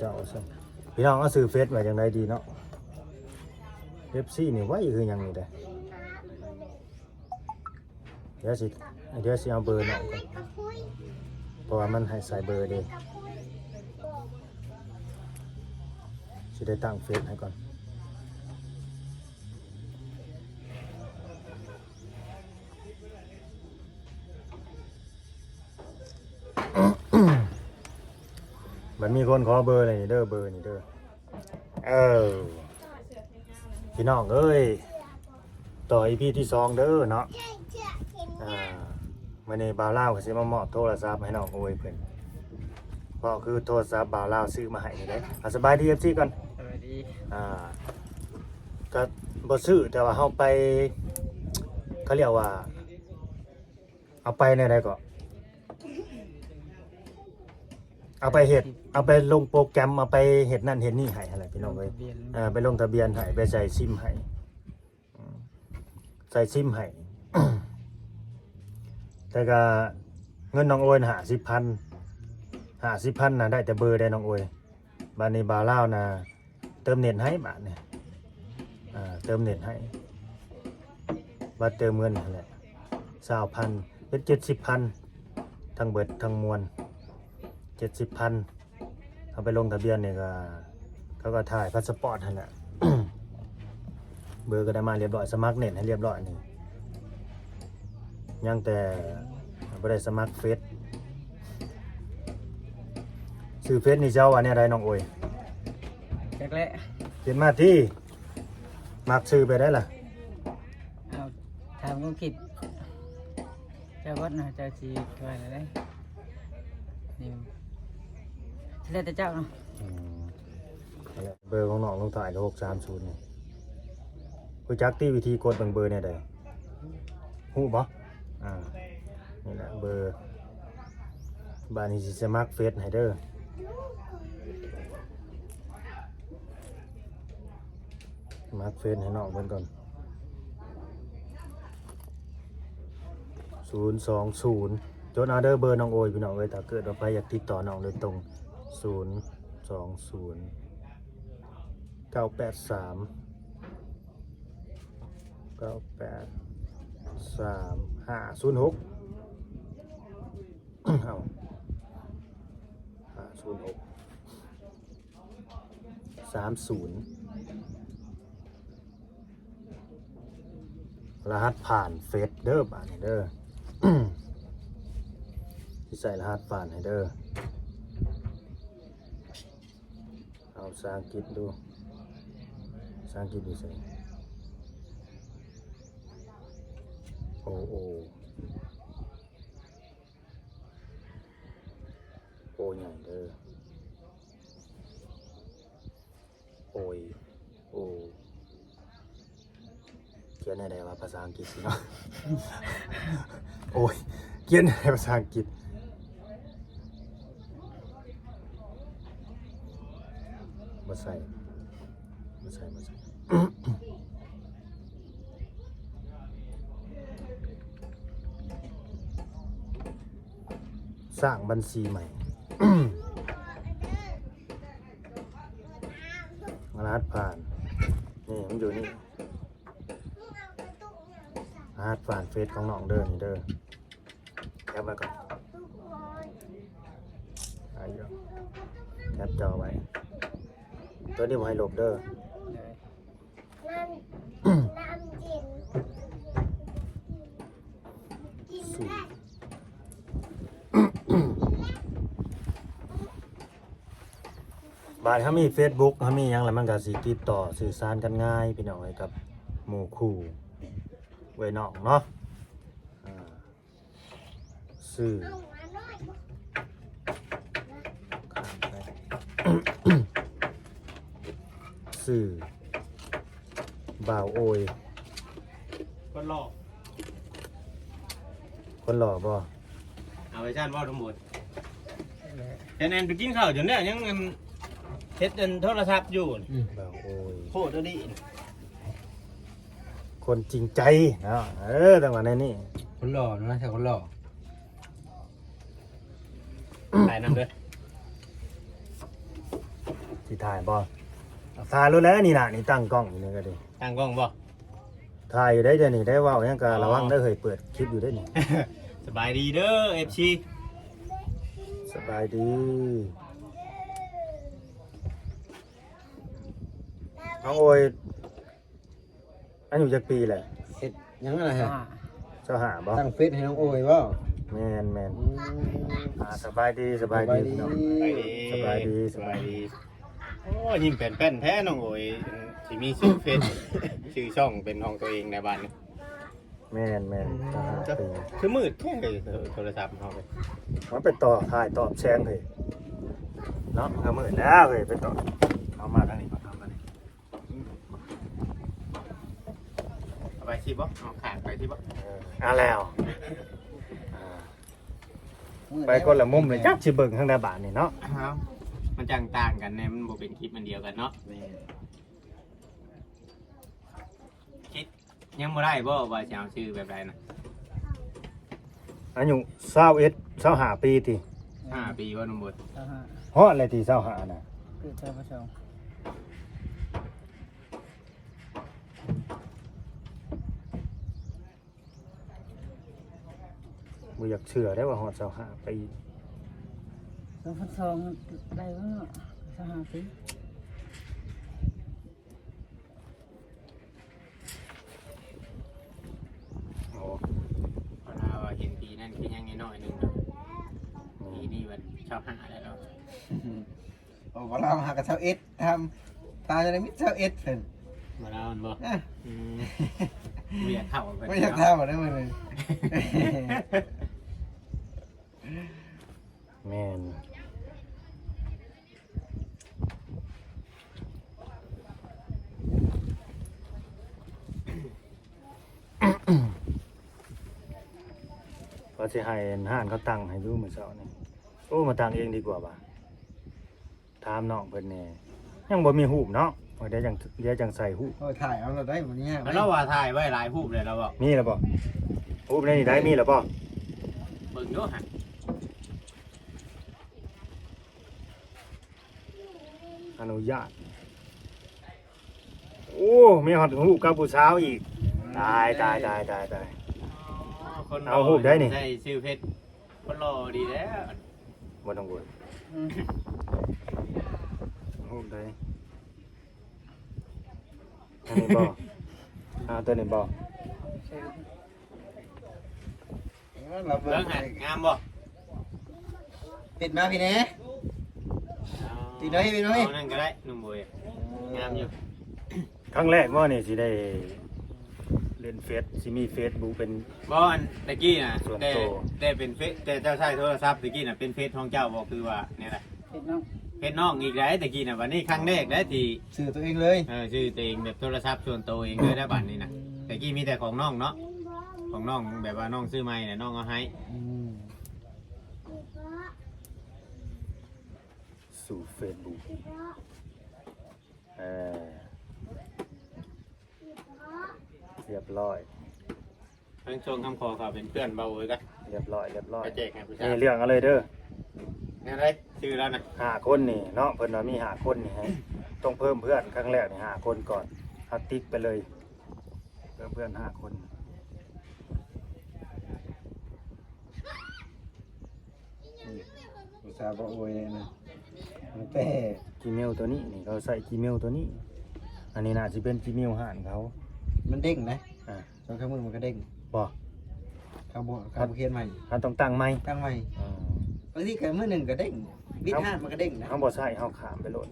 ພີ່ນ້ອງເອົາຊື່ເຟສວ່າຈັ່ງໃດດີເນາະ? ເອັຟຊີນີ້ໄວຄືຫຍັງນີ້ເດ້. ດຽວຊິ ດຽວຊິເອົາເບີນ້ອງກ່ອນ ເພາະວ່າມັນໃຫ້ໃສ່ເບີເດ້. ຊິໄດ້ຕັ້ງເຟສໃຫ້ກ່ອນ. ບັດມີຄົນຂໍເບີແລ້ວນີ້ເດີ ເບີນີ້ເດີ. ເອີ ພີ່ນ້ອງເອີຍ ຕໍ່ອີພີທີສອງເດີເນາະ. ອ່າ ມື້ນີ້ບ່າວລາວກໍຊິມາມອບໂທລະສັບໃຫ້ນ້ອງໂອຍເພິ່ນ ເພາະຄືໂທລະສັບບ່າວລາວຊື້ມາໃຫ້ນີ້ເດ້. ອ່າ ສະບາຍດີເອັຟຊີກ່ອນ. ສະບາຍດີ. ອ່າ ກໍບໍ່ຊື້ ແຕ່ວ່າເຮົາໄປ ເຂົາຮຽກວ່າ ເອົາໄປແນວໃດກໍ ເອົາໄປເຮັດ ເອົາໄປລົງໂປຣແກຣມ ເອົາໄປເຮັດນັ້ນເຮັດນີ້ໃຫ້ຫັ້ນແຫຼະ ພີ່ນ້ອງເອີຍ. ເອີ ໄປລົງທະບຽນໃຫ້ ໄປໃສ່ຊິມໃຫ້ ອືມ ໃສ່ຊິມໃຫ້ ແຕ່ກໍເງິນນ້ອງໂອຍຫ້າສິບພັນ ຫ້າສິບພັນນະ ໄດ້ແຕ່ເບີໄດ໋ນ້ອງໂອຍ. ບາດນີ້ບ່າວລາວນະ ເຕີມເນັດໃຫ້ບາດນີ້ ອ່າ ເຕີມເນັດໃຫ້ ບັດເຕີມເງິນຫັ້ນແຫຼະ ຊາວພັນ ເປັນເຈັດສິບພັນ ທັງເບິດທັງມວນ ເຈັດສິບພັນ. ເຮົາໄປລົງທະບຽນນີ້ກໍ ເຂົາກໍຖ່າຍພາສປອດຫັ້ນແຫຼະ ເບີກໍໄດ້ມາລຽບຮ້ອຍ ສະໝັກເນັດໃຫ້ລຽບຮ້ອຍນີ້ ຍັງແຕ່ບໍ່ໄດ້ສະໝັກເຟສ. ຊື່ເຟສນີ້ເຈົ້າວ່າແນວໃດນ້ອງໂອຍ? ຈັກແຫຼະ ຂຽນມາຕິ. ມັກຊື່ແບບໃດລະ? ເອົາ ຖາມຄວາມຄິດເຈົ້າກ່ອນນະ ເຈົ້າຊິວ່າແນວໃດ? ນີ້ ແລ້ວແຕ່ເຈົ້າເນາະ. ອືມ ເບີຂອງນ້ອງລົງທ້າຍດ້ວຍຫົກສາມສູນນີ້ ຮູ້ຈັກຕິ ວິທີກົດເບິ່ງເບີແນວໃດ? ຮູ້ບໍ່? ອ່າ ນີ້ແຫຼະເບີ. ບາດນີ້ຊິສະໝັກເຟສໃຫ້ເດີ ສະໝັກເຟສໃຫ້ນ້ອງເພິ່ນກ່ອນ. ສູນສອງສູນ ຈົດເອົາເດີເບີນ້ອງໂອຍ ພີ່ນ້ອງເອີຍ. ຖ້າເກີດວ່າໃຜຢາກຕິດຕໍ່ນ້ອງໂດຍຕົງ ສູນສອງສູນ ເກົ້າແປດສາມ ເກົ້າແປດສາມ ຫ້າສູນຫົກ ເອົາ ຫ້າສູນຫົກ ສາມສູນ ລະຫັດຜ່ານເຟສເດີ ບາດນີ້ເດີ ຊິໃສ່ລະຫັດຜ່ານໃຫ້ເດີ. ເອົາພາສາອັງກິດດູ ພາສາອັງກິດຢູ່ໃສ? ໂອ ໂອ ໂອໃຫຍ່ເດີ ໂອຍ ໂອ ຂຽນແນວໃດວະ ພາສາອັງກິດເນາະ? ໂອຍ ຂຽນແນວໃດພາສາອັງກິດ? ບໍ່ໃສ່ ບໍ່ໃສ່ ບໍ່ໃສ່. ສ້າງບັນຊີໃໝ່ ລະຫັດຜ່ານ ນີ້ ມັນຢູ່ນີ້ ລະຫັດຜ່ານເຟສຂອງນ້ອງເດີ ນີ້ເດີ ແຄປໄວ້ກ່ອນ ອາ ແຄປຈໍໄວ້ ໂຕນີ້ບໍ່ໃຫ້ລົບເດີ. ບາດເຮົາມີເຟສບຸກ ເຮົາມີຫຍັງແລ້ວ ມັນກໍຊິຕິດຕໍ່ສື່ສານກັນງ່າຍ ພີ່ນ້ອງເອີຍ ກັບໝູ່ຄູ່ເອື້ອຍນ້ອງເນາະ. ອ່າ ຊື່ ຂ້າມໄປ ຊື່ບ່າວໂອຍ ຄົນຫຼໍ່ ຄົນຫຼໍ່ບໍ່? ເອົາໄປຊັ້ນເວົ້າທັງໝົດ ແຕ່ນັ້ນໄປກິນເຂົ້າຈົນແລ້ວ ຍັງອັນ ເຮັດອັນໂທລະສັບຢູ່ ອືມ ບ່າວໂອຍ ໂພດອີ່ຫຼີ ຄົນຈິງໃຈເນາະ ເອີ ຕ້ອງວ່າແນວນີ້ ຄົນຫຼໍ່ນະ ແຕ່ຄົນຫຼໍ່ ຖ່າຍນຳເດີ. ຊິຖ່າຍບໍ່? ຖ່າຍໂລດແຫຼະ ນີ້ນະ ນີ້ຕັ້ງກ້ອງຢູ່ນີ້ກໍດີ. ຕັ້ງກ້ອງບໍ່? ຖ່າຍຢູ່ໄດ໋ ດຽວນີ້ໄດ້ເວົ້າຫຍັງກໍລະວັງເດີເຮີ້ຍ ເປີດຄລິບຢູ່ໄດ໋ນີ້. ສະບາຍດີເດີ ເອັຟຊີ ສະບາຍດີ. ນ້ອງໂອຍ ອາຍຸຈັກປີແຫຼະ? ເຮັດຫຍັງນະ? ຊາວຫ້າ ຊາວຫ້າບໍ່? ຕັ້ງເຟສໃຫ້ນ້ອງໂອຍບໍ່? ແມ່ນໆ. ອືມ ອ່າ ສະບາຍດີ ສະບາຍດີ ສະບາຍດີພີ່ນ້ອງ ສະບາຍດີ ສະບາຍດີ ສະບາຍດີ. ໂອ້ ຍິ້ມແປ້ນໆແທ້ນ້ອງໂອຍ ຊິມີຊື່ເຟສ ຊື່ຊ່ອງເປັນຂອງຕົວເອງໃນບາດນີ້. ແມ່ນໆ. ອືມ ຊາວຫ້າປີ ຄືມືດແທ້ໂທລະສັບເຮົາເລີຍ ມັນໄປຕໍ່ຖ່າຍຕອບແສງເລີຍເນາະ ມັນກໍມືດແລ້ວເລີຍ ໄປຕໍ່. ເອົາມາທາງນີ້ກ່ອນ ເອົາມານີ້. ເອົາໄປຊິບໍ່? ເອົາຂ້າງໄປຊິບໍ່? ເອີ ເອົາແລ້ວ ອ່າ ໄປຄົນລະມຸມເລີຍ ຈັກຊິເບິ່ງທາງໃດບາດນີ້ເນາະ. ເອົ້າ ມັນຈັ່ງຕ່າງກັນແດ່ ມັນບໍ່ເປັນຄລິບອັນດຽວກັນເນາະ. ແມ່ນ ຄິດຍັງບໍ່ໄດ້ບໍ່ ວ່າຊິເອົາຊື່ແບບໃດນະ? ອາຍຸຊາວເອັດ ຊາວຫ້າປີຕິ? ຫ້າປີບໍ່ໜຸ່ມບຸດ? ຊາວຫ້າ ຮອດແລ້ວຕິ ຊາວຫ້ານະ? ເກີດຊາວສອງ. ບໍ່ຢາກເຊື່ອໄດ້ວ່າຮອດຊາວຫ້າປີ. ສອງພັນສອງໄດ້ເນາະ ຊາວຫ້າປີ. ໂອ້ ເພາະວ່າເຫັນປີນັ້ນຄືຍັງນ້ອຍໆໜຶ່ງເນາະ ອືມ ປີນີ້ມັນຊາວຫ້າແລ້ວເນາະ. ໂອ້ ບໍ່ລາວຫາກໍຊາວເອັດ ຖາມ ຖາມຈັ່ງໃດມີຊາວເອັດເພິ່ນ ບໍ່ລາວແມ່ນບໍ່? ເອີ ອືມ ບໍ່ຢາກເຖົ້າເພິ່ນ ບໍ່ຢາກເຖົ້າໄດ້ມື້ນີ້. ແມ່ນ ວ່າຊິໃຫ້ຮ້ານເຂົາຕັ້ງໃຫ້ຢູ່ມື້ເຊົ້ານີ້. ໂອ້ ມາຕັ້ງເອງດີກວ່າວ່າ ຖາມນ້ອງເພິ່ນແດ່ ຍັງບໍ່ມີຮູບເນາະ ດຽວຈັ່ງ ດຽວຈັ່ງໃສ່ຮູບ. ໂອ້ຍ ຖ່າຍເອົາໂລດໄດ໋ ບໍ່ຍາກ. ລາວວ່າຖ່າຍໄວ້ຫຼາຍຮູບແລ້ວ ລາວບອກ. ມີແລ້ວບໍ່? ຮູບໃນນີ້ໄດ້ ມີແລ້ວບໍ່? ເບິ່ງດູຫັ້ນ ອະນຸຍາດ. ໂອ້ ມີຮອດຮູບກັບຜູ້ສາວອີກ. ຕາຍ ຕາຍ ຕາຍ ຕາຍ ຕາຍ. ເອົາຮູບໃດນີ້? ໃສ່ຊື່ເຟສ ຄົນຫຼໍ່ດີແລ້ວ ບໍ່ຕ້ອງໂວຍ. ອືມ ຮູບໃດ? ອັນນີ້ບໍ່? ອ່າ ຕົວນີ້ບໍ່? ເອີ ລະເບິ່ງ ເບິ່ງຫັ້ນ ງາມບໍ່? ປິດມາພີ້ແດ່. ເອົາ ປິດໜ້ອຍ ປິດໜ້ອຍ ເອົານັ້ນກໍໄດ້ ໜຸ່ມໂອຍ ງາມຢູ່. ຄັ້ງແລກບໍ່ນີ້ຊິໄດ້ເລ່ນເຟສ ຊິມີເຟສບຸກເປັນ ບໍ່ ອັນແຕ່ກີ້ນະ ສ່ວນໂຕ ແຕ່ ແຕ່ເປັນເຟສ ແຕ່ເຈົ້າໃຊ້ໂທລະສັບແຕ່ກີ້ນະ ເປັນເຟສຂອງເຈົ້າບໍ່ ຄືວ່າແນວໃດ? ເຟສນ້ອງ ເຟສນ້ອງອີກໃດ໋ ແຕ່ກີ້ນະ. ບັດນີ້ຄັ້ງແລກໃດ໋ທີ່ ຊື່ຕົວເອງເລີຍ. ເອີ ຊື່ຕົວເອງແບບໂທລະສັບສ່ວນໂຕເອງເລີຍນະ ບັດນີ້ນະ. ອືມ ແຕ່ກີ້ມີແຕ່ຂອງນ້ອງເນາະ ຂອງນ້ອງ ແບບວ່ານ້ອງຊື້ໃໝ່ແລ້ວນ້ອງເອົາໃຫ້. ອືມ ສູ່ເຟສບຸກ ເອີ ຮຽບຮ້ອຍ. ທັງຊ່ວງຄຳຂໍເຂົາເປັນເພື່ອນເບົາເອີຍກະ ຮຽບຮ້ອຍ ຮຽບຮ້ອຍ ໄປແຈກໃຫ້ຜູ້ສາວ. ນີ້ເລືອກເອົາເລີຍເດີ ແນວໃດ? ຊື່ລາວນະ ຫ້າຄົນນີ້ເນາະ ເພິ່ນວ່າມີຫ້າຄົນນີ້ ໃຫ້ຕ້ອງເພີ່ມເພື່ອນຄັ້ງແລກນີ້ຫ້າຄົນກ່ອນ ເຮົາຕິກໄປເລີຍ ເພີ່ມເພື່ອນຫ້າຄົນ. ນີ້ ອຸດສ່າບໍ່ອວຍນະ ຕັ້ງແຕ່ຈີເມວໂຕນີ້ ນີ້ເຂົາໃຊ້ຈີເມວໂຕນີ້. ອັນນີ້ໜ້າຊິເປັນຈີເມວຮ້ານເຂົາ. ມັນເດ້ງນະ ອ່າ ສອງສາມມື້ມັນກໍເດ້ງ. ບໍ່ ເຂົາບໍ່ ເຂົາບໍ່ຂຽນໃໝ່ ເຮົາຕ້ອງຕັ້ງໃໝ່ ຕັ້ງໃໝ່. ອ່າ ບາງທີກໍມື້ໜຶ່ງກໍເດ້ງ ບິດຮ້ານມັນກໍເດ້ງນະ. ເຮົາບໍ່ໃຊ້ ເຮົາຂ້າມໄປໂລດ.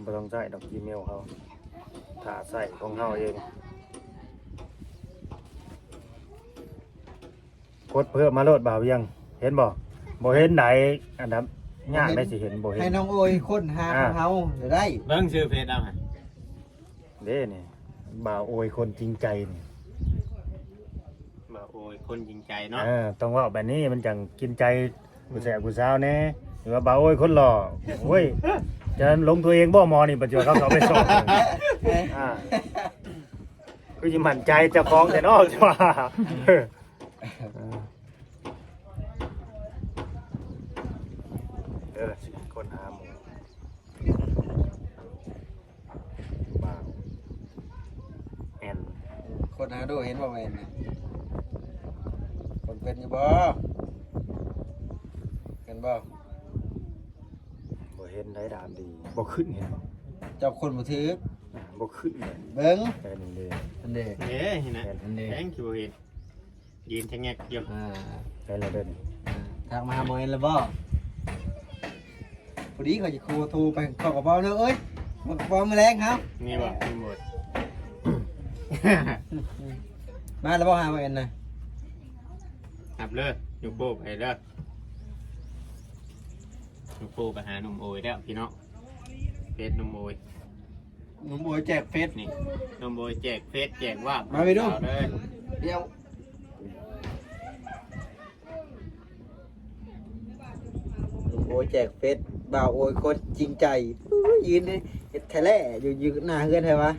ບໍ່ຕ້ອງໃຊ້ດອກ ຈີເມວເຮົາ ຖ້າໃຊ້ຂອງເຮົາເອງ ກົດເພີ່ມມາໂລດ ບ່າວວຽງ ເຫັນບໍ່? ບໍ່ເຫັນໃດ໋ ອັນດັບຍາກໄດ້ຊິເຫັນ ບໍ່ເຫັນ. ໃຫ້ນ້ອງໂອຍຄົ້ນຫາຂອງເຮົາໄດ້ ເບິ່ງຊື່ເຟສເຮົາຫັ້ນເດ້ນີ້ ບ່າວໂອຍຄົນຈິງໃຈນີ້. ບ່າວໂອຍຄົນຈິງໃຈເນາະ. ເອີ ຕ້ອງເວົ້າແບບນີ້ ມັນຈັ່ງກິນໃຈຜູ້ແສບຜູ້ສາວແດ່. ຫຼືວ່າບ່າວໂອຍຄົນຫຼໍ່ ໂອ້ຍ ຈະຫຼົງຕົວເອງບໍ່ ໝໍນີ້ ປັດຈຸບັນເຂົາເຂົ້າໄປສອບ. ອ່າ ຄືຊິໝັ້ນໃຈເຈົ້າຂອງແທ້ເນາະ ວ່າ. ເອີ ຊິຄົ້ນຫາໝູ່. ນາໂດເຫັນບໍ່ແວ່ນນະ? ຄົນເປັນຢູ່ບໍ່? ເຫັນບໍ່? ບໍ່ເຫັນໄດ໋ດາມດີ ບໍ່ຂຶ້ນເຫັນບໍ່? ເຈົ້າຄົນບໍ່ຖືກ ອ່າ ບໍ່ຂຶ້ນເລີຍ ເບິ່ງ ແຕ່ນີ້ເດ້ ອັນເດ້ ເດ້ ເຫັນນະ ອັນເດ້ ແພງຄືບໍ່ເຫັນ ຢືນຊະແງກຢູ່ ອ່າ ເຫັນແລ້ວເດ້ນີ້ ອ່າ ທັກມາຫາບໍ່ເຫັນແລ້ວບໍ່? ພໍດີຂ້ອຍຈະໂທໄປເຂົ້າກະເປົາເດີເອີຍ ມາກະເປົາມື້ແລງເຮົາ ນີ້ບໍ່? ນີ້ບໍ່? ມາແລ້ວບໍ່ຫາບໍ່ເຫັນນະ? ຮັບເລີຍ ຍົກໂປ້ໄປເດີ ຍົກໂປ້ໄປຫາໜຸ່ມໂອຍແລ້ວພີ່ນ້ອງ ເຟສໜຸ່ມໂອຍ ໜຸ່ມໂອຍແຈກເຟສ ນີ້ ໜຸ່ມໂອຍແຈກເຟສແຈກວາບ ມາໄປດູ ເອົາເລີຍ ດຽວ ໂອ້ຍ ແຈກເຟສ ບ່າວໂອຍຄົນຈິງໃຈ ອຸ້ຍ ຢືນເຮັດແທ້ແຫຼະ ຢູ່ ຢູ່ໜ້າເຮືອນແທ້ວະ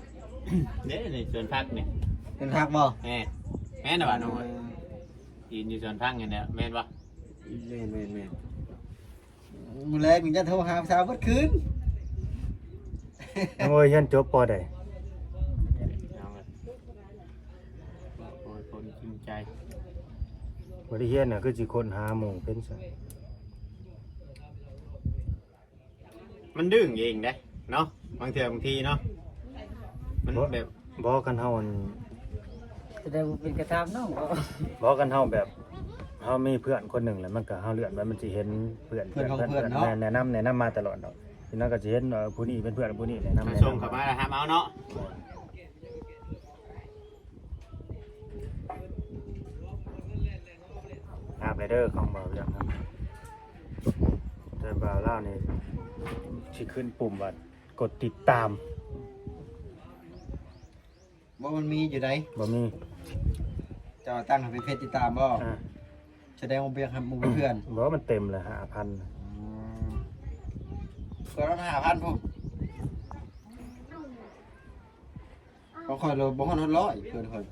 ເດ້ ນີ້ສວນຜັກນີ້ ເປັນຜັກບໍ່? ແມ່ນ ແມ່ນແລ້ວຫວານ້ອງໂອຍ ເອີ ຢືນຢູ່ສວນຜັກນີ້ແຫຼະ ແມ່ນບໍ່? ແມ່ນໆໆ ມື້ແລງນີ້ຈະໂທຫາຜູ້ສາວເບິດຄືນ ໂອ້ຍ ຮຽນຈົບ ປໍ ໃດ? ໂອ້ຍ ຄົນຈິງໃຈ ບໍ່ໄດ້ຮຽນນະ ຄືຊິຄົ້ນຫາໝູ່ເປັນຊັ້ນ ມັນດຶງເອງເດ້ເນາະ ບາງເທື່ອບາງທີເນາະ ມັນ ບໍ່ ແບບ ບໍ່ ຄັນເຮົາອັນ ສະແດງວ່າເປັນກະທຳນ້ອງ ບໍ່ ຄັນເຮົາແບບ ເຮົາມີເພື່ອນຄົນໜຶ່ງແລ້ວ ມັນກະ ເຮົາເລື່ອນໄປ ມັນຊິເຫັນເພື່ອນ ເພື່ອນຂອງເພື່ອນເນາະ ແມ່ນ ແນະນຳ ແນະນຳມາຕະຫຼອດດອກ ແລ້ວກະຊິເຫັນວ່າຜູ້ນີ້ເປັນເພື່ອນຜູ້ນີ້ ແນະນຳ ແນະນຳ ສົ່ງເຂົ້າມາແລ້ວຮັບເອົາເນາະ. ຫາບແລ້ວເດີຂອງບ່າວເລື່ອງນຳ ແຕ່ບ່າວລາວນີ້ຊິຂຶ້ນປຸ່ມວ່າກົດຕິດຕາມ ບໍ່ ມັນມີຢູ່ໃດ ບໍ່ມີ ເຈົ້າຕັ້ງໃຫ້ເປັນເຟສຕິດຕາມບໍ່? ອ່າ ສະແດງວ່າບໍ່ຢາກຮັບໝູ່ເປັນເພື່ອນ ບໍ່ ມັນເຕັມແລ້ວ ຫ້າພັນ ອືມ ເພື່ອນຫ້າພັນພຸ້ນ ຂອງຂ້ອຍໂລ ບໍ່ຮອດຮ້ອຍ ເພື່ອນຂ້ອຍ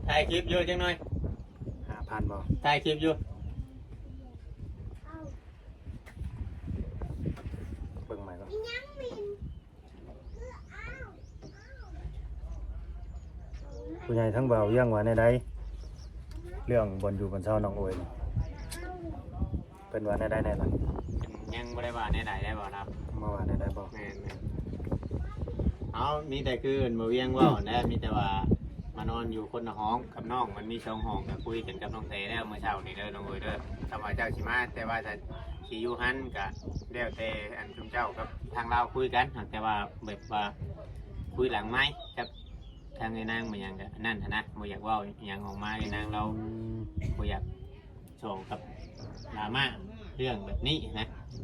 ຖ່າຍຄລິບຢູ່ຈັກໜ່ອຍ ຫ້າພັນບໍ່? ຖ່າຍຄລິບຢູ່ ເບິ່ງໃໝ່ກ່ອນ ຜູ້ໃຫຍ່ທັງບ່າວວຽງວ່າແນວໃດ ເລື່ອງບ່ອນຢູ່ບ່ອນເຊົານ້ອງໂອຍນີ້? ເພິ່ນວ່າແນວໃດແດ່ລະ? ຍັງບໍ່ໄດ້ວ່າແນວໃດໄດ້ບໍ່ນະ? ບໍ່ວ່າແນວໃດບໍ່? ແມ່ນໆ ເຮົາມີແຕ່ຄືບ່າວວຽງເວົ້າຫັ້ນແຫຼະ ມີແຕ່ວ່າມານອນຢູ່ຄົນລະຫ້ອງກັບນ້ອງ ມັນມີສອງຫ້ອງ ກະຄຸຍກັນກັບນ້ອງແຕແລ້ວມື້ເຊົ້ານີ້ເດີນ້ອງໂອຍເດີ ຄຳວ່າເຈົ້າຊິມາ ແຕ່ວ່າຖ້າຊິຢູ່ຫັ້ນກະແລ້ວແຕ່ອັນຊຸມເຈົ້າກັບທາງລາວຄຸຍກັນ ແຕ່ວ່າແບບວ່າຄຸຍຫຼັງໄມກັບທາງເອື້ອຍນາງ ບໍ່ຫຍັງກະນັ້ນຫັ້ນນະ ບໍ່ຢາກເວົ້າຫຍັງອອກມາ ເອື້ອຍນາງລາວ ອືມ ບໍ່ຢາກ ສອງກັບດຣາມາເລື່ອງແບບນີ້ນະ ອື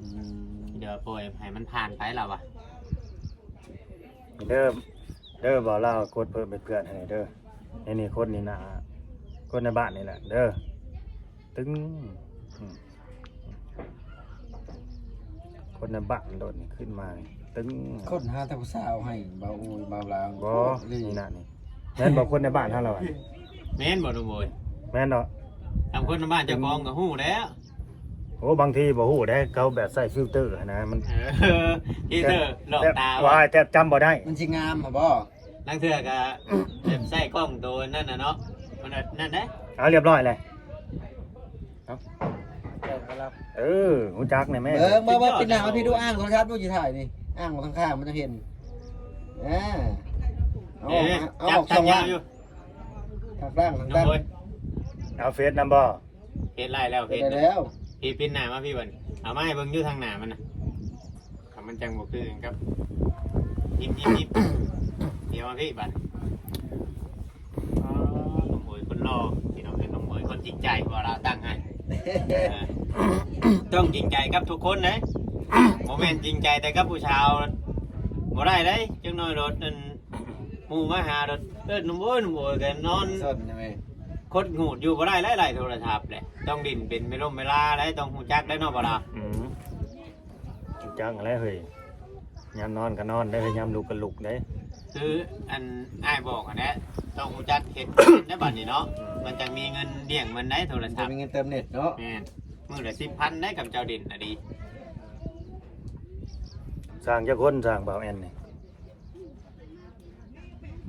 ມ ດຽວປ່ອຍໃຫ້ມັນຜ່ານໄປລະວ່າ ເດີ ເດີ ບໍ່ລາວກົດເພີ່ມເປັນເພື່ອນໃຫ້ເດີ ໃນນີ້ຄົນນີ້ນະ ຄົນໃນບ້ານນີ້ແຫຼະເດີ ຕຶງ ອືມ ຄົນໃນບ້ານໂລດນີ້ຂຶ້ນມານີ້ ຕຶງ ຄົ້ນຫາແຕ່ຜູ້ສາວໃຫ້ບ່າວໂອຍບ່າວລາວ ບໍ່ ນີ້ນະນີ້ ແມ່ນບໍ່ ຄົນໃນບ້ານເຮົາລະຫວາ? ແມ່ນບໍ່ ໜຸ່ມໂອຍ? ແມ່ນເນາະ ທາງຄົນໃນບ້ານເຈົ້າຂອງກະຮູ້ແລ້ວ ໂອ້ ບາງທີບໍ່ຮູ້ເດ້ ເຂົາແບບໃຊ້ຟິວເຕີຫັ້ນນະ ມັນ ເອີ ຟິວເຕີຫຼອກຕາ ແບບ ວ່າຍ ແທບຈຳບໍ່ໄດ້ ມັນຊິງາມຫັ້ນບໍ່? ລາງເທື່ອກະແບບໃຊ້ກ້ອງໂຕນັ້ນນະເນາະ ມັນນັ້ນເດ້ ເອົາ ລຽບຮ້ອຍແລ້ວ ເອີ ຮູ້ຈັກແນ່ແມ່ ເບິ່ງ ເບິ່ງ ເບິ່ງ ປິດໜ້າມາພີ້ດູ ອ້າງໂທລະສັບດູ ຊິຖ່າຍນີ້ ອ້າງຂ້າງໆ ມັນຈະເຫັນ ເອີ ເອົາອອກມາ ເອົາອອກຊ່ອງວ່າງ ທາງລ່າງ ທາງລ່າງ ເອົາເຟສນຳບໍ່? ເຮັດໄດ້ແລ້ວ ເຮັດໄດ້ແລ້ວ ພີ້ ປິ່ນໜ້າມາພີ້ບັດນີ້ ເອົາມາໃຫ້ເບິ່ງຢູ່ທາງໜ້າມັນນະ ມັນຈັ່ງບໍ່ຄືກັນກັບ ຍິ້ມໆໆ ດຽວມາພີ້ບັດນີ້ ອໍ ນ້ອງໂອຍຄົນຫຼໍ່ ພີ່ນ້ອງເອີຍ ນ້ອງໂອຍຄົນຈິງໃຈ ບໍ່ລາວຕັ້ງໃຫ້ ເອີ ຕ້ອງຈິງໃຈກັບທຸກຄົນເດ້ ບໍ່ແມ່ນຈິງໃຈແຕ່ກັບຜູ້ສາວ ບໍ່ໄດ້ເດ້ ຈັກໜ້ອຍໂລດ ອັນ ໝູ່ມາຫາໂລດ ເອີ້ນໜຸ່ມໂອຍ ໜຸ່ມໂອຍ ກະນອນ ສົນໃຊ່ໄໝ? ຄົດຫູດຢູ່ບໍ່ໄດ້ ໄລ່ໂທລະສັບແຫຼະ ຕ້ອງດິ້ນເປັນເວລົມເວລາໄດ໋ ຕ້ອງຮູ້ຈັກໄດ໋ເນາະ ບໍ່ລາວ ອືມ ຮູ້ຈັກຫັ້ນແຫຼະເຮີ້ຍ ຍາມນອນກະນອນໄດ໋ ຍາມລຸກກະລຸກໄດ໋ ຄືອັນອ້າຍບອກຫັ້ນແຫຼະ ຕ້ອງຮູ້ຈັກເຮັດໄດ໋ບັດນີ້ເນາະ ອືມ ມັນຈັ່ງມີເງິນລ້ຽງມັນໄດ໋ ໂທລະສັບ ມັນຈະມີເງິນເຕີມເນັດເນາະ ແມ່ນ ມື້ລະສິບພັນໄດ໋ ກັບເຈົ້າດິ້ນນະດີ ສ້າງຈັກຄົນ ສ້າງບ່າວແອນນີ້?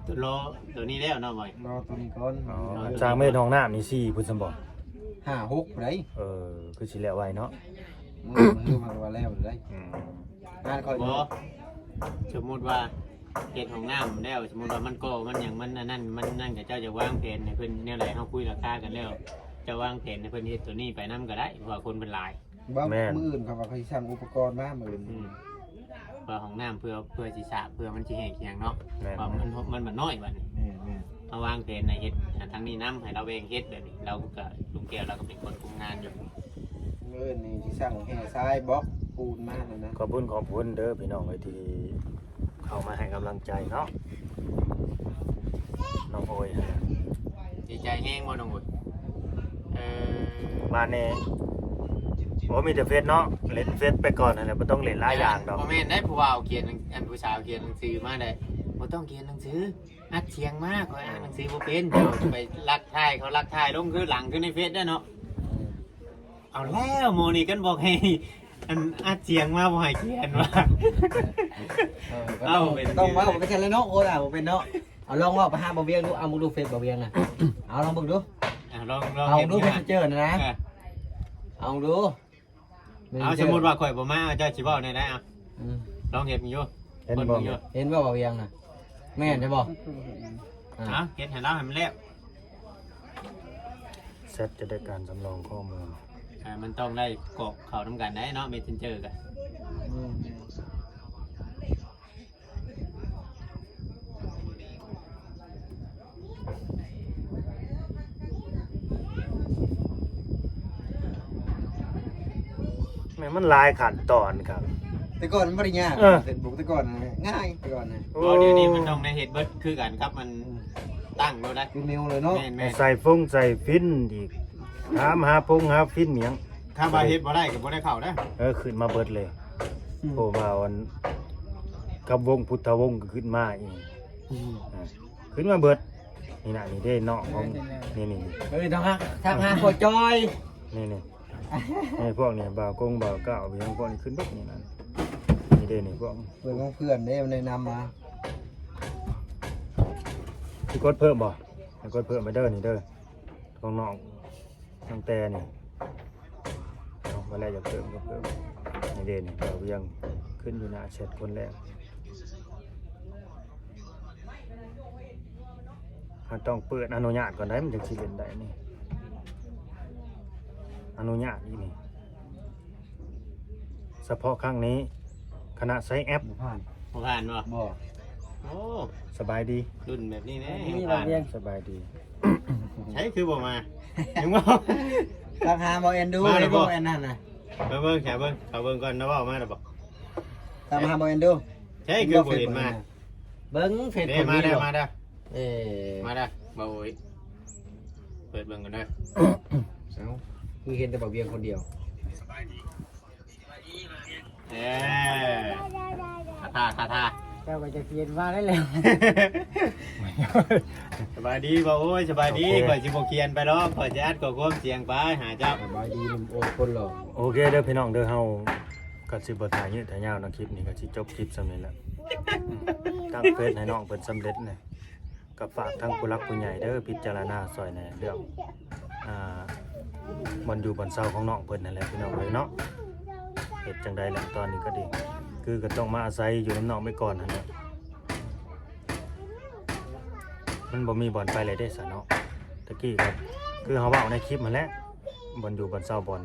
ລໍໂຕນີ້ແລ້ວເນາະ ບ່ອຍ ລໍໂຕນີ້ກ່ອນ. ອໍ ສ້າງມາເຮັດຫ້ອງນ້ຳນີ້ສີ່ພຸ້ນຊັ້ນບໍ່? ຫ້າຫົກໄດ໋. ເອີ ຄືຊິແລ້ວໄວເນາະ. ມື້ ມື້ມັນວ່າແລ້ວໄດ໋. ອືມ ງານຂ້ອຍບໍ່ ສົມມຸດວ່າເຮັດຫ້ອງນ້ຳແລ້ວ ສົມມຸດວ່າມັນກໍ່ມັນຫຍັງ ມັນອັນນັ້ນມັນນັ້ນ ເຂົາເຈົ້າຈະວາງແຜນໃຫ້ເພິ່ນແນວໃດ ເຮົາຄຸຍລາຄາກັນແລ້ວ ເຈົ້າວາງແຜນໃຫ້ເພິ່ນເຮັດໂຕນີ້ໄປນຳກໍໄດ້ ເພາະວ່າຄົນເພິ່ນຫຼາຍ. ບໍ່ ແມ່ນ ມື້ອື່ນເຂົາວ່າເຂົາຊິສັ່ງອຸປະກອນມາມື້ອື່ນ. ອືມ ເພື່ອຫ້ອງນ້ຳ ເພື່ອ ເພື່ອຊິສາກ ເພື່ອມັນຊິແຫ້ງຊິຫຍັງເນາະ. ແມ່ນ ເພາະມັນ ມັນ ມັນນ້ອຍບັດນີ້. ແມ່ນໆ ເຮົາວາງແຜນໃຫ້ເຮັດ ອາ ທາງນີ້ນຳ ໃຫ້ລາວແບ່ງເຮັດແບບນີ້ ລາວກໍ ລຸງແກ້ວລາວກໍເປັນຄົນຄຸມງານຢູ່. ມື້ອື່ນນີ້ຊິສັ່ງແຮ່ຊາຍບລັອກປູນມາຫັ້ນນະ. ຂອບຄຸນ ຂອບຄຸນເດີພີ່ນ້ອງເອີຍ ທີ່ເຂົ້າມາໃຫ້ກຳລັງໃຈເນາະ ນ້ອງໂອຍຫັ້ນນະ. ດີໃຈແຮງບໍ່ນ້ອງໂອຍ? ເອີ ບາດນີ້ ໂອ້ ມີແຕ່ເຟສເນາະ ເຫຼັ້ນເຟສໄປກ່ອນຫັ້ນແຫຼະ ບໍ່ຕ້ອງເຫຼັ້ນຫຼາຍຢ່າງດອກ. ບໍ່ແມ່ນໄດ໋ ຜູ້ບ່າວຂຽນ ອັນ ຜູ້ສາວຂຽນໜັງສືມາໄດ໋ ບໍ່ຕ້ອງຂຽນໜັງສື ອັດສຽງມາ ຂ້ອຍອ່ານໜັງສືບໍ່ເປັນ. ເຈົ້າໄປລັກຖ່າຍ ເຂົາລັກຖ່າຍລົງຄືຫຼັງຄືໃນເຟສໄດ໋ເນາະ. ເອົາແລ້ວ ໝໍນີ້ກັນບອກໃຫ້ ອັນ ອັດສຽງມາ ບໍ່ໃຫ້ຂຽນວ່າ. ເອີ ເອົາ ເປັນ ຕ້ອງເວົ້າໄປຊັ້ນແຫຼະເນາະ. ໂອ້ຍ ບໍ່ເປັນເນາະ. ເອົາ ລອງເວົ້າໄປຫາບ່າວວຽງດູ ເອົາ ເບິ່ງດູເຟສບ່າວວຽງນະ. ເອົາ ລອງເບິ່ງດູ. ອ່າ ລອງ ລອງ ເອົາ ເຫັນດູເຟສເຈີນະ. ເອີ ເອົາດູ. ເອົາ ສົມມຸດວ່າຂ້ອຍບໍ່ມາ ເຈົ້າຊິເວົ້າແນວໃດ? ເອົາ ອືມ ລອງເຮັດເບິ່ງຢູ່. ເຫັນບໍ່? ເບິ່ງຢູ່ ເຫັນບໍ່ບ່າວວຽງນະ? ແມ່ນແທ້ບໍ່? ອ່າ ເອົາ ເຮັດໃຫ້ລາວໃຫ້ມັນແລ້ວ. ແຊັດຈະໄດ້ການສຳລອງຂໍ້ມູນ ອ່າ ມັນຕ້ອງໄດ້ກອກເຂົ້ານຳກັນໄດ໋ເນາະ ເມສເຊັນເຈີກະ. ອືມ ແມ່ນ ມັນຫຼາຍຂັ້ນຕອນຄັບ. ແຕ່ກ່ອນມັນບໍ່ໄດ້ຍາກ ເອີ ເຟສບຸກແຕ່ກ່ອນງ່າຍ ແຕ່ກ່ອນນະ. ໂອ້ ດຽວນີ້ມັນຕ້ອງໄດ້ເຮັດເບິດຄືກັນຄັບ ມັນ ອືມ ຕັ້ງໂລດໄດ໋ ຄືນິວເລີຍເນາະ. ແມ່ນໆ ໃສ່ຟົງໃສ່ຟິນອີກ ຖາມຫາຟົງຫາຟິນຫຍັງ ຖ້າວ່າເຮັດບໍ່ໄດ້ກໍບໍ່ໄດ້ເຂົ້າເດີ. ເອີ ຂຶ້ນມາເບິດເລີຍ. ອືມ ໂອ້ ວ່າອັນ ກັບວົງພຸດທະວົງກໍຂຶ້ນມາອີກ. ອືມ ອ່າ ຂຶ້ນມາເບິດ. ນີ້ນະ ນີ້ເດ້ນ້ອງຂອງ ເອີ ນີ້ ນີ້ ນີ້ ເອີ ທັກຫາ ທັກຫາພໍ່ຈ້ອຍ ນີ້ ນີ້ ນີ້ ພວກນີ້ ບ່າວກົງ ບ່າວກ້າວ ພວກນີ້ຂຶ້ນເບິດ. ນີ້ນະ ນີ້ເດ້ ນີ້ພວກ ເພື່ອນຂອງເພື່ອນເດ້ ແນະນຳມາ. ຊິກົດເພີ່ມບໍ່? ໃຫ້ກົດເພີ່ມໄປເດີ ນີ້ເດີ ຂອງນ້ອງ ຕັ້ງແຕ່ນີ້ ເອົາ ມາແລ້ວຢາກເພີ່ມກໍເພີ່ມ. ນີ້ເດ້ນີ້ ບ່າວວຽງຂຶ້ນຢູ່ໜ້າແຊັດຄົນແລກ. ເຮົາຕ້ອງເປີດອະນຸຍາດກ່ອນໄດ໋ ມັນຈຶ່ງຊິຫຼິ້ນໄດ້ນີ້ ອະນຸຍາດອີກນີ້. ສະເພາະຄັ້ງນີ້ ຄະນະໃຊ້ແອັບ ບໍ່ຜ່ານ ບໍ່ຜ່ານບໍ່? ບໍ່. ໂອ້ ສະບາຍດີ ລຸ້ນແບບນີ້ແນ່ ສະບາຍດີ ຍັງບໍ່ຜ່ານ. ສະບາຍດີ ໃສຄືບໍ່ມາ? ຍັງບໍ່ ທັກຫາບ່າວແອນດູ ມາແລ້ວບໍ່? ບ່າວແອນນັ້ນນະ ມາເບິ່ງ ຫາເບິ່ງ ເຂົາເບິ່ງກ່ອນນະ ເວົ້າມາແລ້ວບໍ່? ຖາມຫາບ່າວແອນດູ ໃສຄືບໍ່ເຫັນມາ? ເບິ່ງເຟສ ເດ້ ຄົນນີ້ ມາເດີ ມາເດີ ເອີ ມາເດີ ບ່າວໂອຍ ເປີດເບິ່ງກ່ອນເດີ. ເອົ້າ ຄືເຫັນແຕ່ບ່າວວຽງຄົນດຽວ. ເອີ ຄາຖາ ຄາຖາ ເຈົ້າກໍຈະຂຽນມາໄດ້ແລ້ວ. ສະບາຍດີ ບ່າວໂອຍ ສະບາຍດີ. ໂອເຄ ຂ້ອຍຊິບໍ່ຂຽນໄປດອກ ຂ້ອຍຊິອັດຂໍ້ຄວາມສຽງໄປຫາເຈົ້າ. ສະບາຍດີ ໜຸ່ມໂອຄົນຫຼໍ່. ໂອເຄເດີພີ່ນ້ອງເດີ ເຮົາກໍຊິບໍ່ຖ່າຍຍືດຖ່າຍຍາວເນາະ ຄລິບນີ້ກໍຊິຈົບຄລິບສ່ຳນີ້ແຫຼະ. ອືມ ຕັ້ງເຟສໃຫ້ນ້ອງເພິ່ນສຳເລັດແນ່. ກໍຝາກທາງຜູ້ຫຼັກຜູ້ໃຫຍ່ເດີ ພິຈາລະນາຊ່ອຍແດ່ເລື່ອງ ອ່າ ບ່ອນຢູ່ບ່ອນເຊົາຂອງນ້ອງເພິ່ນຫັ້ນແຫຼະພີ່ນ້ອງເອີຍເນາະ. ເຮັດຈັ່ງໃດລະ ຕອນນີ້ກໍດີ ຄືກໍຕ້ອງມາອາໄສຢູ່ນຳນ້ອງໄວ້ກ່ອນຫັ້ນແຫຼະ. ມັນບໍ່ມີບ່ອນໄປແລ້ວເດ້ຊະເນາະ. ຕະກີ້ກໍຄືເຮົາເວົ້າໃນຄລິບຫັ້ນແຫຼະ ບ່ອນຢູ່ບ່ອນເຊົາ ບ່ອນ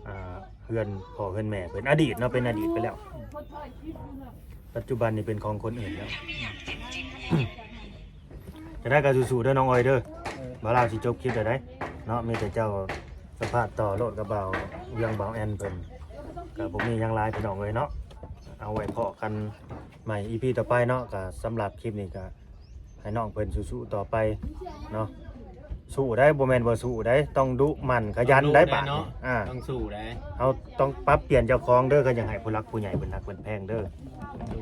ອ່າ ເຮືອນພໍ່ເຮືອນແມ່ເພິ່ນ ອະດີດເນາະ ເປັນອະດີດໄປແລ້ວ. ປັດຈຸບັນນີ້ເປັນຂອງຄົນອື່ນແລ້ວ. ຈັ່ງໃດກໍສູ້ໆເດີນ້ອງອອຍເດີ. ເອີ ບ່າວລາວຊິຈົບຄລິບແລ້ວໃດເນາະ. ມີແຕ່ເຈົ້າສຳພາດຕໍ່ໂລດກັບບ່າວວຽງ ບ່າວແອນເພິ່ນ. ກໍບໍ່ມີຫຍັງຫຼາຍພີ່ນ້ອງເອີຍເນາະ. ເອົາໄວ້ພໍ້ກັນໃໝ່ ອີພີ ຕໍ່ໄປເນາະ. ກໍສຳລັບຄລິບນີ້ກໍ ໃຫ້ນ້ອງເພິ່ນສູ້ໆຕໍ່ໄປເນາະ. ສູ້ໄດ໋ ບໍ່ແມ່ນບໍ່ສູ້ໄດ໋ ຕ້ອງດຸໝັ່ນຂະຫຍັນໄດ໋. ບາດນີ້ ອ່າ ຕ້ອງສູ້ໄດ໋ ເຮົາຕ້ອງປັບປ່ຽນເຈົ້າຂອງເດີ ຄັນຢາກໃຫ້ຜູ້ຫຼັກຜູ້ໃຫຍ່ເພິ່ນຮັກເພິ່ນແພງເດີ.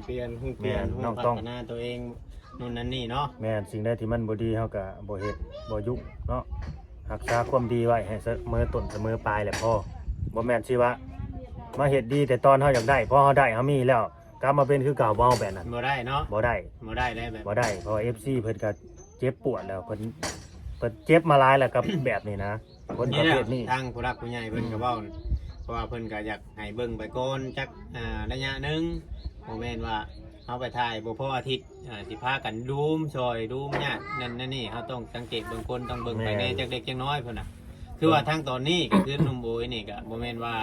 ປ່ຽນ ຮູ້ປ່ຽນ ແມ່ນ ຮູ້ ນ້ອງຕ້ອງພັດທະນາຕົວເອງ ໂນ່ນນັ້ນນີ້ເນາະ. ແມ່ນ ສິ່ງໃດທີ່ມັນບໍ່ດີ ເຮົາກໍບໍ່ເຮັດ ບໍ່ຫຍຸ້ງເນາະ. ຮັກສາຄວາມດີໄວ້ໃຫ້ສະເໝີຕົ້ນສະເໝີປາຍແຫຼະພໍ. ບໍ່ແມ່ນຊິວ່າມາເຮັດດີແຕ່ຕອນເຮົາຢາກໄດ້ ພໍເຮົາໄດ້ ເຮົາມີແລ້ວ ກັບມາເປັນຄືເກົ່າບໍ່ ແບບນັ້ນ ບໍ່ໄດ້ເນາະ ບໍ່ໄດ້ ບໍ່ໄດ້ແລ້ວແບບ ບໍ່ໄດ້ ເພາະວ່າເອັຟຊີເພິ່ນກໍເຈັບປວດແລ້ວ ເພິ່ນ ເພິ່ນເຈັບມາຫຼາຍແລ້ວກັບແບບນີ້ນະ ຄົນປະເພດນີ້ ທາງຜູ້ຫຼັກຜູ້ໃຫຍ່ເພິ່ນກໍເວົ້າ ເພາະວ່າເພິ່ນກໍຢາກໃຫ້ເບິ່ງໄປກ່ອນຈັກ ອ່າ ໄລຍະໜຶ່ງ ບໍ່ແມ່ນວ່າເຮົາໄປຖ່າຍບໍ່ພໍອາທິດ ອ່າ ຊິພາກັນດູມຊ່ອຍດູມຍາດນັ້ນນັ້ນນີ້ ເຮົາຕ້ອງສັງເກດເບິ່ງຄົນ ຕ້ອງເບິ່ງໄປແດ່ ແມ່ນ ຈັກເລັກຈັກນ້ອຍພຸ້ນນະ ຄືວ່າທາງຕອນນີ້ກໍຄືໜຸ່ມໂອຍນີ້ກໍບໍ່ແມ່ນວ່າ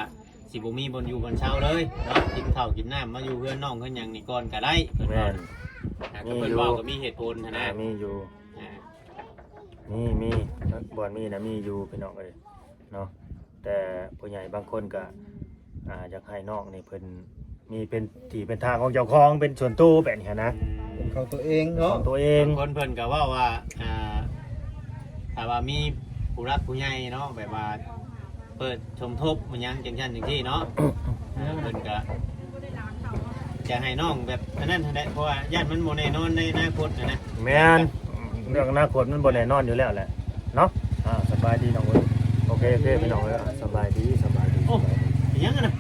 ຊິບໍ່ມີບ່ອນຢູ່ບ່ອນເຊົາເລີຍເນາະ ກິນເຂົ້າກິນນ້ຳມາຢູ່ເຮືອນນ້ອງເຮືອນຫຍັງນີ້ກ່ອນກໍໄດ້ ເພິ່ນ ແມ່ ເວົ້າ ນະ ອ່າ ກໍເພິ່ນເວົ້າກໍມີເຫດຜົນຫັ້ນນະ ອ່າ ມີຢູ່ ອ່າ ມີ ມີ ບ່ອນມີນະມີຢູ່ພີ່ນ້ອງເອີຍເນາະ ແຕ່ຜູ້ໃຫຍ່ບາງຄົນກໍ ອ່າ ຢາກໃຫ້ນ້ອງນີ້ເພິ່ນ ມີເປັນທີ່ເປັນທາງຂອງເຈົ້າຂອງ ເປັນສ່ວນໂຕແບບນີ້ຫັ້ນນະ ອືມ ເປັນຂອງຕົວເອງເນາະ ຂອງຕົວເອງ ບາງຄົນເພິ່ນກໍເວົ້າວ່າ ອ່າ ຖ້າວ່າມີຜູ້ຫຼັກຜູ້ໃຫຍ່ເນາະ ແບບວ່າເປີດສົມທົບມາຫຍັງຈັ່ງຊັ້ນຈັ່ງຊີ້ເນາະ ເພິ່ນກໍຈະໃຫ້ນ້ອງແບບອັນນັ້ນຫັ້ນແຫຼະ ເພາະວ່າຢ້ານມັນບໍ່ແນ່ນອນໃນອະນາຄົດຫັ້ນນະ ແມ່ນ ເລື່ອງອະນາຄົດມັນບໍ່ແນ່ນອນຢູ່ແລ້ວແຫຼະເນາະ ອ່າ ສະບາຍດີນ້ອງເອີຍ ໂອເຄ ໂອເຄ ພີ່ນ້ອງເອີຍ ສະບາຍດີ ສະບາຍດີ ໂອ້ ສະບາຍດີ ອີຫຍັງຫັ້ນນະ